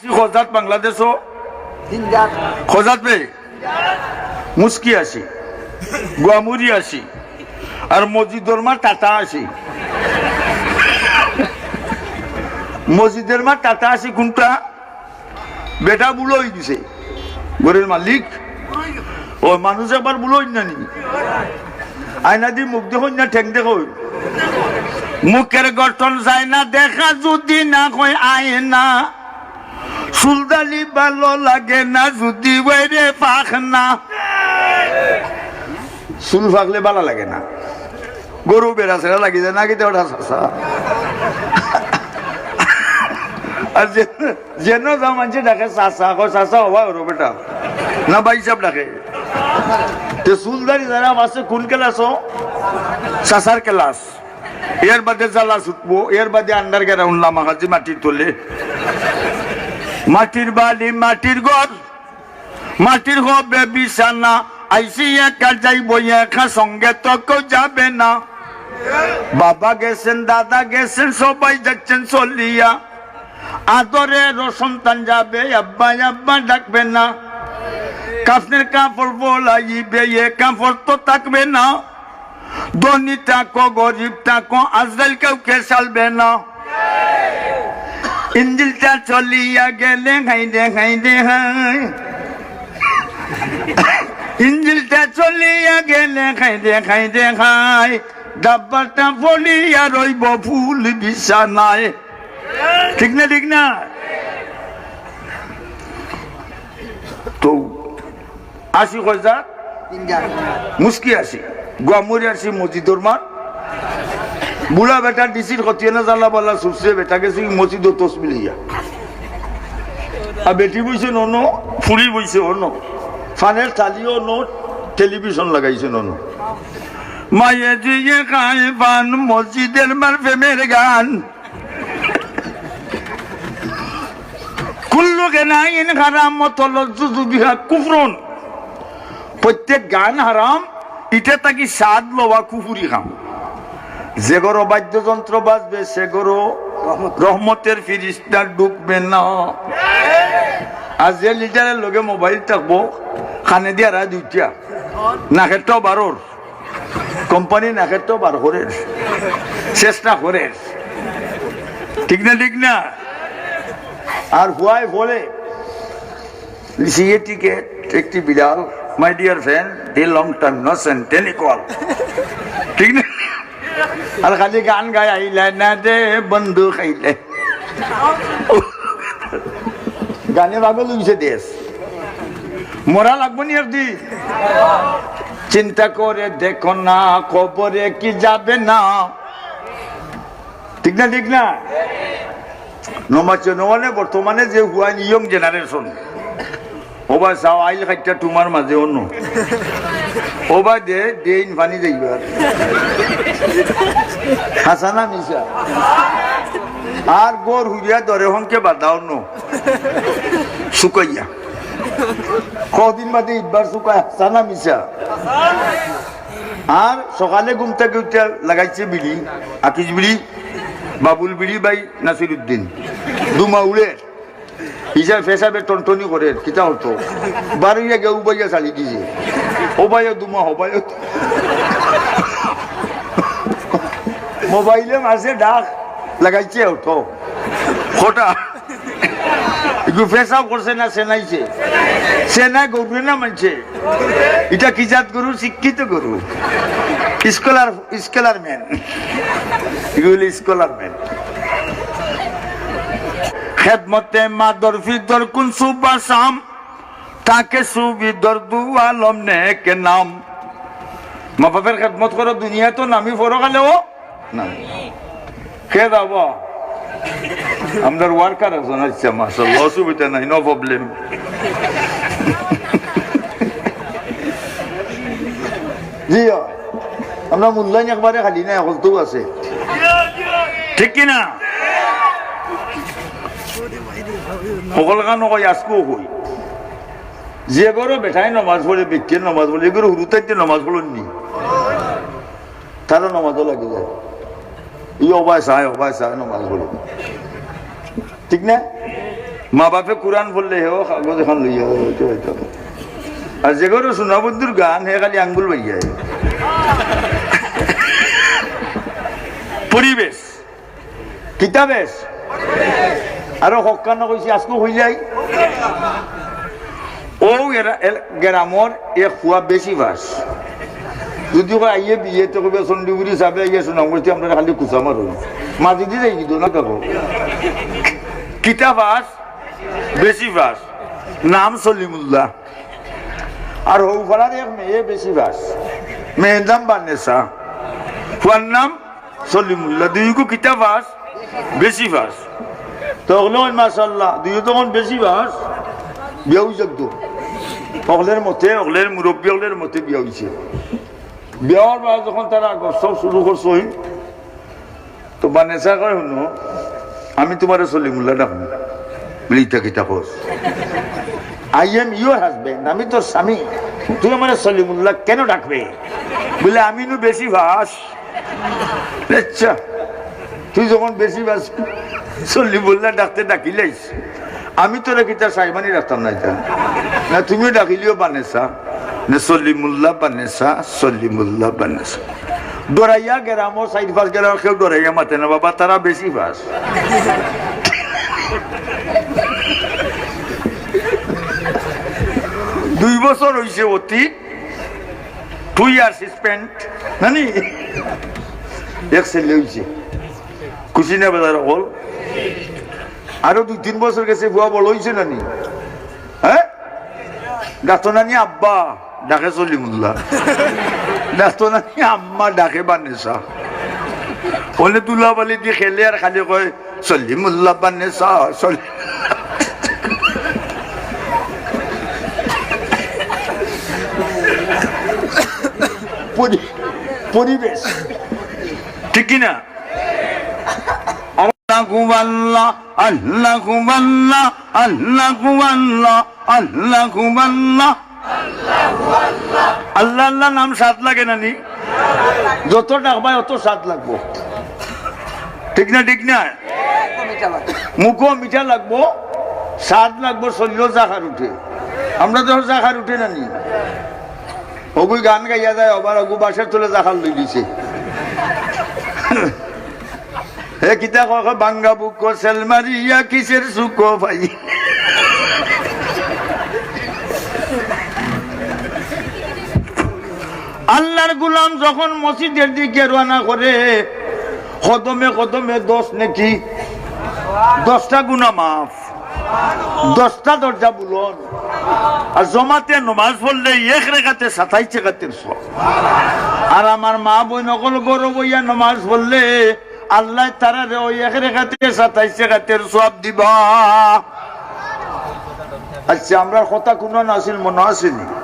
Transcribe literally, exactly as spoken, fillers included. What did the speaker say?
খজাত বাংলাদেশো, খজাত বে, মুস্কি আছি, গুয়ামুরি আছি, আর মজিদর মা টাটা আছি। মজিদর মা টাটা আছি কুনটা? বেটা বুড়া অই গেছে, ঘরর মালিক। ও মানুষ একবার বুড়া অইন না নি? আয়না দি মুখ দেখইন না, ঠেং দেখইন? মুখের গঠন যায় না দেখা, যদি না হয় আয়না। চুলদাড়ি ভালো লাগে না, যদি ওই রে পাক না। চুল পাকলে ভালা লাগে না। গরু বেড়া ছেড়া লাগি যায় না, কিতা ওটা চাচা। আর যে, যেন যা মানষে ডাকে চাচা, কয়, "চাচা হবা ওরো বেটা।" না, ভাই সাহেব ডাকে। তে চুলদাড়ি যারা আছে, কোন ক্লাসো? চাচার ক্লাস। এর বাদে জ্বালা ছুটবো, এর বাদে underground লামাকাজি মাটির তলে। মাটির বাড়ি, মাটির ঘর, মাটির হবে বিছানা। আইছি একা, যাইবো একা, সঙ্গে তো কেউ যাবে না। বাবা গেছেন, দাদা গেছেন, সবাই যাচ্ছেন চলিয়া। আদরেরও সন্তান যাবে, আব্বা আব্বা ডাকবে না। কাফনের কাপড় পরাইবে, এ কাপড় তো থাকবে না। ধনী থাকো, গরিব থাকো, আজরাইল কাউকে ছাড়বে না। ইঞ্জিলটা চলিয়া গেলে হায় রে হায় রে হায়। ইঞ্জিলটা চলিয়া গেলে হায় রে হায় রে হায়। ডাব্বাটা পড়িয়া রইবো ফুল বিছানায়। ঠিক না, ঠিক না? তো আছি খজাত, মুস্কি আছি, গুয়ামুরি আছি, মজিদর মার। বুড়া বেটা ডিসির খতিয়ানা জ্বালা বালা সুরছে, বেটা গেছে কি মজিদো তসবি লইয়া। আর বেটি বইছে ননো, ফুড়ি বইছে অনো, ফানের থালিও নো, টেলিভিশন লাগাইছে ননো। মায়ে জিয়ে খায় পান, মসজিদের মার প্রেমের গান। কুল্লু গানাইন হারাম, ওয়াতালাজ্জুজু বিহা কুফরুন। প্রত্যেক গান হারাম, ইটা থাকি স্বাদ লওয়া কুফুরি কাম। যে ঘরো বাদ্যযন্ত্র বাজবে, সে ঘরো রহমতের ফিরিস্তা ঢুকবে না। আর যে লিডারের লগে মোবাইল থাকবো, কানে দিয়া রায় দুইটা, নাকেরটাও বারোর, কোম্পানি নাকেরটাও বার করের, চেষ্টা করের, ঠিক না, ঠিক না? আর হুয়ায় বলে, সিএ টিকেট, একটি বিড়াল, my dear friend, the long time no send any call। ঠিক না? আর খালি গান গায়, "আইলা না রে বন্ধু খাইলে।" গানে পাগল অইছে দেশ। মরা লাগবো নি একদিন? চিন্তা করে দেখো না, কবরে কি যাবে না? ঠিক না, ঠিক না? নমাজ নমানে বর্তমানে যে হুয়াইন young generation, ওবা চাও আইল খাইটা তোমার মাঝে অন্য। ওবা দে, দেইন পানি যাইবার। হাসানা মিশা। আর গোর হুরিয়া দরে হংকে বাদাও ন। শুকাইয়া। কদিন বাদে ইবার শুকায় হাসানা মিশা। আর সকালে ঘুম থাকি উঠিয়া লাগাইছে বিড়ি, আকিস বিড়ি, বাবুল বিড়ি বাই নাসিরুদ্দিন। দুমা উড়ে। ইজার ফেসাবে টনটনি করে, কিতা হতো? বারইয়া গিয়া উবাইয়া চালি দিছে। ওবাইয়া দুমা, হবাইয়া। মোবাইলে মাঝে ডাক লাগাইছে অত। কটা? এগু ফেসাব করছে না সেনাইছে? সেনাই গরুরে না মানছে? ইটা কি জাত গরু? শিক্ষিত গরু। Scholar, scholar man. এগু অইল স্কলার ম্যান। খেদমতে মাদর ফিদর কুন সুবাসাম, তাকে সুবিদর দুয়ালম নেক নাম। মা বাপের খেদমত করো, দুনিয়া তো নামি, পরকালেও নামি। কে যাবা? আমরার worker একজন, আচ্ছা, মাশাআল্লাহ, অসুবিধা নাই, no problem। জি, আমরা মূল্যায়ন একবারে খালি না, এখন তো আছে। ঠিক কি না? হকল খানো কই, আজকেও কই। যে ঘরো বেটায় নমাজ পড়ে, বেটিয়ে নমাজ পড়ে, এ ঘরো হুরু থাকতে নমাজ পড়েননি। তারা নমাজও লাগে যায়। ই অবায় চায়, অবায় চায় নমাজ পড়ে। ঠিক না? মা বাপে কুরআন পড়লে হেও কাগজ এখান লইয়া অইতো অইতো। আর যে ঘরো সোনা বন্ধুর গান, হে খালি আঙ্গুল বাইয়া। পরিবেশ। কিতা বেশ? আরো হক্কা না কইছি, আজকে হইলাই। ও এরা-, এল-, গ্রামর এক ফুয়া বেশি পাস। যদি কয় আইয়ে বিয়ে, তো কইবে চণ্ডীপুরি সাবে আইয়া সুনাম করছি, আমরা খালি কুচা মারো। মাঝে দিয়ে যাই কিন্তু না দেখো। কিতা পাস? বেশি পাস। নাম সলিমুল্লাহ। আর হউ পাড়ার এক মেয়ে বেশি পাস। মেয়ের নাম বানেসা। ফুয়ার নাম সলিমুল্লাহ। দুইগু কিতা পাস? বেশি পাস। তো অকলে কইন, "মাশাআল্লাহ, দুইও তখন বেশি পাস।" বিয়া অইছে তো। অকলের মতে, অকলের মুরব্বি, অকলের মতে বিয়া অইছে। বিয়া অওয়ার বাদে যখন তারা গসব শুরু করছইন, তো বানেসা কয়, "হুনো, আমি তুমারে সলিমুল্লাহ ডাকমু।" বলে, "ইটা কিতা কস? I am your husband, আমি তোর স্বামী, তুই আমারে সলিমুল্লাহ কেন ডাকবে?" বলে, "আমি নু বেশি পাস।" আচ্ছা, তুই যখন বেশি পাস, সলিমুল্লাহ ডাকতে ডাকিলাইস, আমি তোরে কিতা সাইমানি রাখতাম না ইতা? না, তুমি ডাকিলিও বানেসা, না সলিমুল্লাহ বানেসা, সলিমুল্লাহ বানেসা। ডরাইয়া গ্রামো সাইড পাস গেলে আর কেউ ডরাইয়া মাতে না, বাবা, তারা বেশি পাস। দুই বছর অইছে অতীত, two years spent, নানি? এক ছেলে অইছে। খুশি না বেজার অকল? আরো দুই তিন বছর গেছে, ফুয়া বড় অইছে নানি? হ্যাঁ? ডাকতো নানি আব্বা, ডাকে সলিমুল্লাহ। ডাকতো নানি আম্মা, ডাকে বানেসা। অইলে দুলাবালি দি খেলে আর খালি কয়, "সলিমুল্লাহ বানেসা, সলি-" পরি-, পরিবেশ। ঠিক কি না? আল্লাহু আল্লাহ, আল্লাহু আল্লাহ, আল্লাহু আল্লাহ, আল্লাহু আল্লাহ। আল্লাহ আল্লাহ নাম স্বাদ লাগে না নি? যত ডাকবায় অত স্বাদ লাগবো। ঠিক না, ঠিক না? মুখো মিঠা লাগবো, স্বাদ লাগবো, শরীরও জাকার উঠে। আমরা তো জাকার উঠে না নি? ওগুই গান গাইয়া যায়, আবার ওগু বাঁশর তলে জাকার লই দিছে। হে কিতা কয়, কয়, "ভাঙ্গা বুকো সেল মারিয়া কিসের সুখো পাই।" আল্লাহর গোলাম যখন মসজিদের দিকে রওনা করে, কদমে কদমে দশ নেকি, দশটা গুনা মাফ, দশটা দরজা বুলন্দ। আর জমাতে নমাজ পড়লে এক রেকাতে সাতাইশ রেকাতের সওয়াব। আর আমার মা বইন অকল ঘরো বইয়া নমাজ পড়লে আল্লায় তারারে ওই এক রেকাতে সাতাইশ রেকাতের সওয়াব দিবা। আচ্ছা, আমরার কথা কুনু না আছিল, মনো আছে নি?